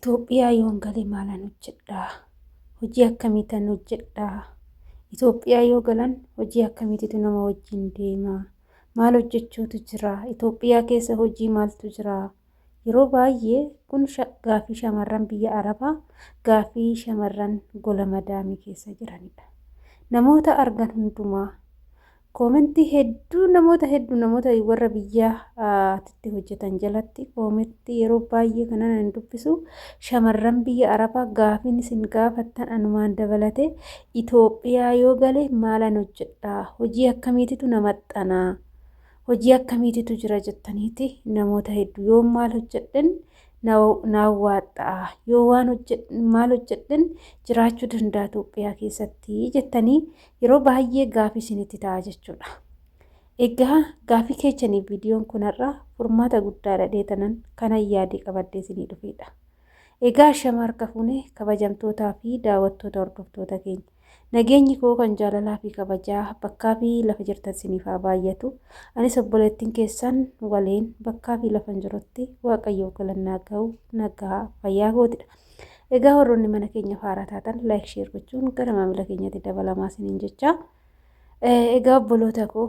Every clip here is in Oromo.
Itoophiyaa yoon gale maalan hojjedhaa? Hojii akkamiitan hojjedhaa? Itoophiyaa yoo galan hojii akkamiititu nama wajjin deema? Maal hojjechuutu jira? Itoophiyaa keessa hojii maaltu jira? Yeroo baay'ee kun gaaffii shamarran biyya Arabaa, gaaffii shamarran gola madaamii keessa jiranidha. Namoota argan hundumaa koomentii hedduu, namoota hedduu, namoota warra biyyaatti hojjetan jalatti koomentii yeroo baay'ee kanan hin dubbisu, shamarran biyya Arabaa gaafiin isin gaafattan anumaan dabalate Itoophiyaa yoo gale maalan hojjedhaa? Hojii akkamiititu na maxxanaa? Hojii akkamiititu jira jettaniiti namoota hedduu yoo maal hojjedhan naan waaxxa'a, yoo waan maal hojjedhan jiraachuu danda'a Itoophiyaa keessatti jettanii yeroo baay'ee gaafii isinitti ta'a jechuudha. Egaa gaafii keessaniif viidiyoon kun har'a furmaata guddaadha dheetanan kanan yaadee qabadhee isinii dhufedha. Egaa shama harka fuune, kabajamtootaa fi daawwattoota hordoftoota keenya. Nageenyi koo kan jaalalaa fi kabajaa bakkaa fi lafa jirtan isiniif haa baay'atu. Anis obboleettiin keessan waliin bakkaa fi lafa jirutti Waaqayyoof galannaa ga'u, nagaa fayyaa kootidha. Egaa warroonni mana keenya faaraa taatan like, share gochuun gara maamila keenyatti dabalamaa isiniin jecha. Egaa obboloota koo,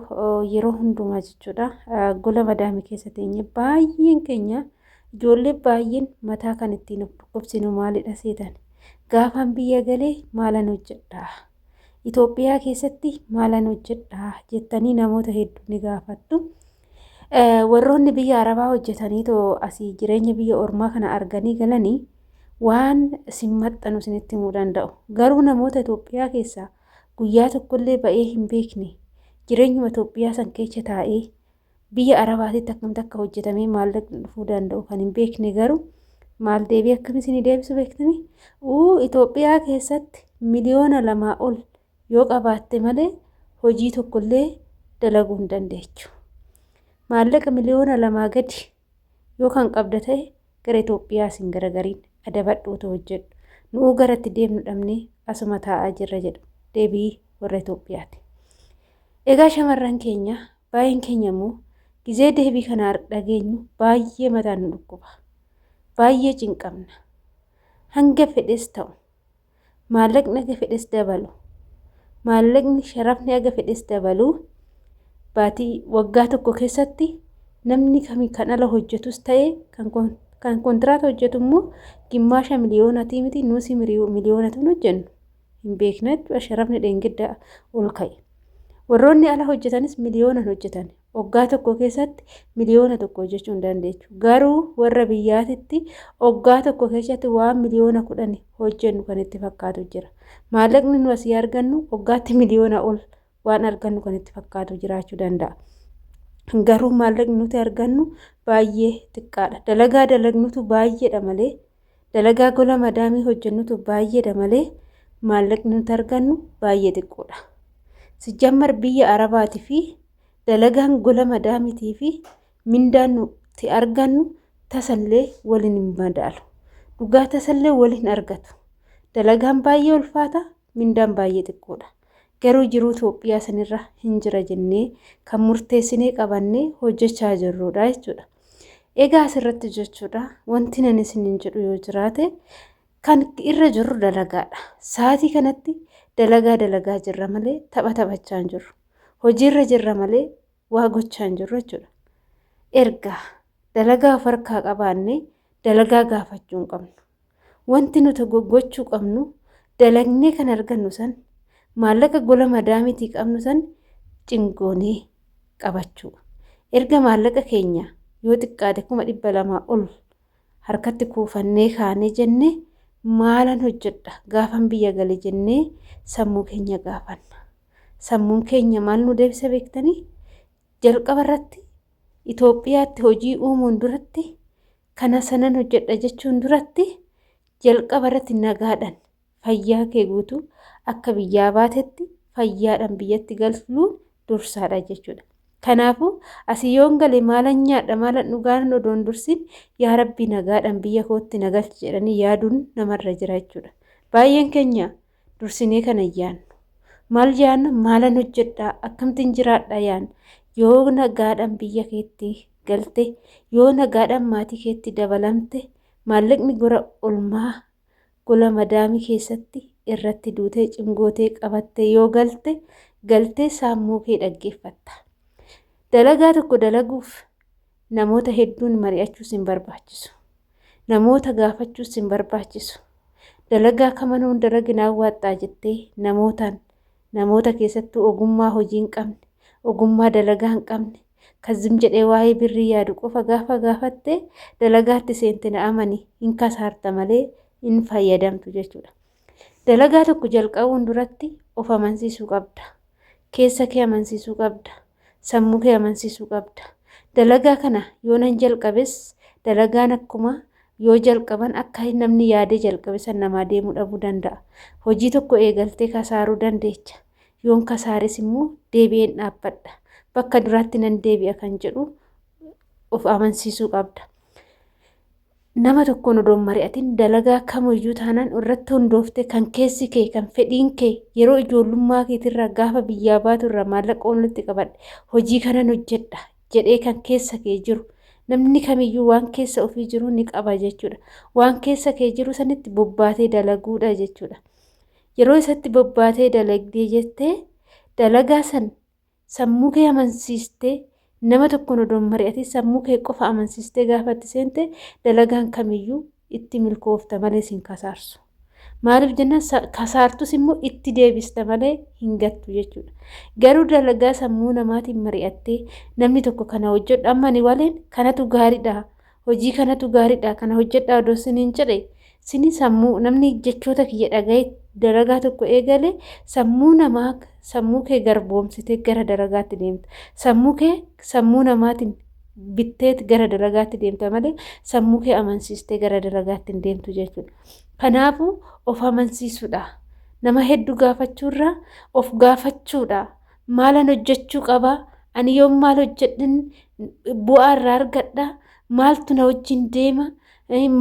yeroo hundumaa jechuudha gola madaamii keessa teenye baay'een keenya, ijoollee baay'een mataa kan ittiin of dhukkubsinu maalidha seetan? Gaafaan biyya galee maalan hojjedhaa? Itoophiyaa keessatti maalan hojjedhaa jettanii namoota hedduu ni gaafattu. Warroonni biyya Arabaa hojjetanii too asii jireenya biyya ormaa kana arganii galanii waan isin maxxanu isinitti himuu danda'u. Garuu namoota Itoophiyaa keessaa guyyaa tokkollee ba'ee hin beekne, jireenyuma Itoophiyaa san keessa taa'ee biyya Arabaatitti akkamitti akka hojjetamee maallaqni dhufuu danda'u kan hin beekne garuu maal deebii akkamii isinii deebisu beektanii? Uu, Itoophiyaa keessatti 2 miliyoona ol yoo qabaatte malee hojii tokkollee dalaguu hin dandeechu. Maallaqa 2 miliyoona gadi yoo kan qabda ta'e gara Itoophiyaa isin garagariin adabadhuutu hojjedhu. Nu'uu garatti deemnu dhabnee asuma taa'aa jirra jedhu deebii warra Itoophiyaati. Egaa shamarran keenya baay'een keenya immoo gizee deebii kana dhageenyu baay'ee mataan nu dhukkuba. Baay'ee cinqamna. Hanga fedhes ta'u, maallaqni haga fedhes dabalu, maallaqni sharafni haga fedhes dabalu, baatii waggaa tokko keessatti namni kami kan ala hojjetus ta'e kan kontiraata hojjetu immoo gimmaasha miliyoonatii miti, nuusi miliyoonatu hojjennu hin beekna jechuudha. Sharafni dheengadda ol ka'e. Warroonni ala hojjetanis miliyoonan hojjetan. Waggaa tokko keessatti 1 miliyoona hojjechuu hin dandeechu. Garuu warra biyyaatitti waggaa tokko keessatti waan 10 miliyoona hojjennu kan itti fakkaatu jira. Maallaqni nu asii argannu waggaatti miliyoona ol waan argannu kan itti fakkaatu jiraachuu danda'a. Garuu maallaqni nuti argannu baay'ee xiqqaadha. Dalagaa dalagnutu baay'eedha malee, dalagaa gola madaamii hojjennutu baay'eedha malee, maallaqni nuti argannu baay'ee xiqqoodha. Sijjammar biyya Arabaatii fi dalagaan gola madaamiitii fi mindaan nuti argannu tasallee waliin hin madaalu. Dhugaa tasallee waliin argatu. Dalagaan baay'ee ulfaata, mindaan baay'ee xiqqoodha. Garuu jiruu Itoophiyaa sanirra hin jira jennee kan murteessinee qabannee hojjechaa jirrudha jechuudha. Egaa asirratti jechuudha wanti nan isiniin jedhu yoo jiraate, kan irra jirru dalagaadha. Sa'aatii kanatti dalagaa dalagaa jirra malee tapha taphachaa hin jirru. Hojiirra jirra malee waa gochaa hin jirru jechuudha. Erga dalagaa of harkaa qabaannee dalagaa gaafachuu hin qabnu. Wanti nuti gochuu qabnu, dalagnee kan argannu san, maallaqa gola madaamiitii qabnu san cingoonee qabachuu. Erga maallaqa keenya yoo xiqqaate 200,000 ol harkatti kuufannee kaanee jennee, maalan hojjedha gaafan biyya gale jennee sammuu keenya gaafanna. Sammuun keenya maal nu deebisa beektanii? Jalqaba irratti Itoophiyaatti hojii uumuun duratti, kana sanan hojjedha jechuun duratti, jalqaba irratti nagaadhaan fayyaa kee guutuu akka biyyaa baatetti fayyaadhaan biyyatti galuun dursaadha jechuudha. Kanaafuu asii yoon gale maalan nyaadha, maalan dhugaan odoon dursin, yaa Rabbi nagaadhaan biyya kootti na galchi jedhanii yaaduun namarra jira jechuudha. Baay'een keenya dursinee kana yaannu. Maal yaanna? Maalan hojjedhaa, akkamittiin jiraadha yaanna. Yoo nagaadhaan biyya keetti galte, yoo nagaadhaan maatii keetti dabalamte, Maallaqni gora olmaa gola madaamii keessatti irratti duutee cimgootee qabattee yoo galte galtee sammuu kee dhaggeeffatta. Dalagaa tokko dalaguuf namoota hedduun mari'achuus hin barbaachisu. Namoota gaafachuus hin barbaachisu. Dalagaa kamanuun dalaginaa waaxxaa jettee namootaan namoota keessattuu ogummaa hojii hin qabne, ogummaa dalagaa hin qabne, kan zim jedhee waa'ee birrii yaadu qofa gaafa gaafatte dalagaatti seente na amani hin kasaarta malee hin fayyadamtu jechuudha. Dalagaa tokko jalqabuun duratti of amansiisuu qabda. Keessa kee amansiisuu qabda. Sammuu kee amansiisuu qabda. Dalagaa kana yoo nan jalqabes dalagaan akkuma yoo jalqaban akka namni yaadee jalqabe san namaa deemuu dhabuu danda'a. Hojii tokko eegaltee kasaaruu dandeecha. Yoon kasaares immoo deebi'een dhaabbadha. Bakka duraatti nan deebi'a kan jedhu of amansiisuu qabda. Nama tokkoon odoo hin mari'atin dalagaa kamiyyuu taanaan irratti hundooftee kan keessi kee kan fedhiin kee yeroo ijoollummaa keetirraa gaafa biyyaa baatu irraa maallaqa walitti qabadhe hojii kanan hojjedha jedhee kan keessa kee jiru namni kamiyyuu waan keessa ofii jiru ni qaba jechuudha. Waan keessa kee jiru sanitti bobbaatee dalaguudha jechuudha. Yeroo isatti bobbaatee dalagdee jettee dalagaa san sammuu kee amansiistee nama tokkoon odoo hin mari'atin sammuu kee qofa amansiistee gaafa itti seente dalagaan kamiyyuu itti milkoofta malee sin kasaarsu. Maaliif jennaan kasaartus immoo itti deebista malee hin gattu jechuudha. Garuu dalagaa sammuu namaatiin mari'attee namni tokko kana hojjedhu amma ani waliin kanatu gaariidha hojii kanatu gaariidha kana hojjedhaa odoo siniin jedhe sini sammuu namni jechoota kiyya dhaga'ee dalagaa tokko eegale sammuu namaa sammuu kee garboomsitee gara dalagaatti deemta. Sammuu kee sammuu namaatiin bitteet gara dalagaatti deemta malee sammuu kee amansiistee gara dalagaatti hin deemtu jechuudha. Kanaafuu of amansiisuudha. Nama hedduu gaafachuurra of gaafachuudha. Maalan hojjechuu qaba? Ani yoon maal hojjedhin bu'aa irraa argadha? Maaltu na wajjin deema?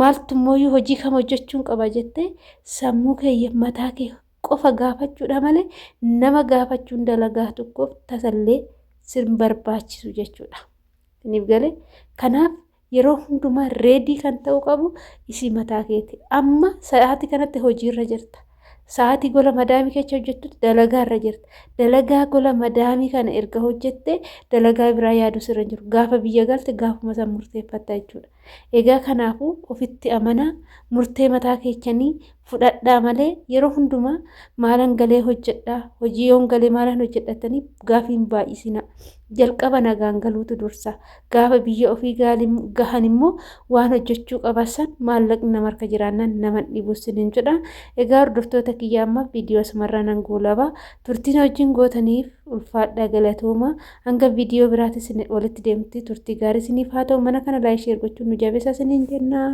Maaltu immoo hojii kam hojjechuun qaba jettee sammuu kee mataa kee qofa gaafachuudha malee nama gaafachuun dalagaa tokkoof tasallee sin barbaachisu jechuudha. Isiniif galee? Kanaaf yeroo hundumaa ready kan ta'uu qabu isii mataa keeti. Amma sa'aatii kanatti hojiirra jirta. Sa'aatii gola madaamii keessa hojjettutti dalagaarra jirta. Dalagaa gola madaamii kana erga hojjettee dalagaa biraa yaaduu sirra hin jiru. Gaafa biyya galte gaafuma san murteeffatta jechuudha. Egaa kanaafuu ofitti amanaa murtee mataa keechanii fudhadhaa malee yeroo hundumaa maalan galee hojjedhaa hojii yoon galee maalan hojjedhatanii gaafii hin baay'isinaa. Jalqaba nagaan galuutu dursa. Gaafa biyya ofii gahan immoo waan hojjechuu qaban san maallaqni nama harka jiraannaan nama hin dhibu isiniin jedha. Egaa hordoftoota kiyya amma viidiyoo asumarraa nan goolaba. Turtiin wajjin gootaniif ulfaadhaa galatooma. Hanga viidiyoo biraatti isin walitti deemti turtii gaarii isiniif haa ta'u. Mana kana like share gochuun nu jabeessa isiniin jenna.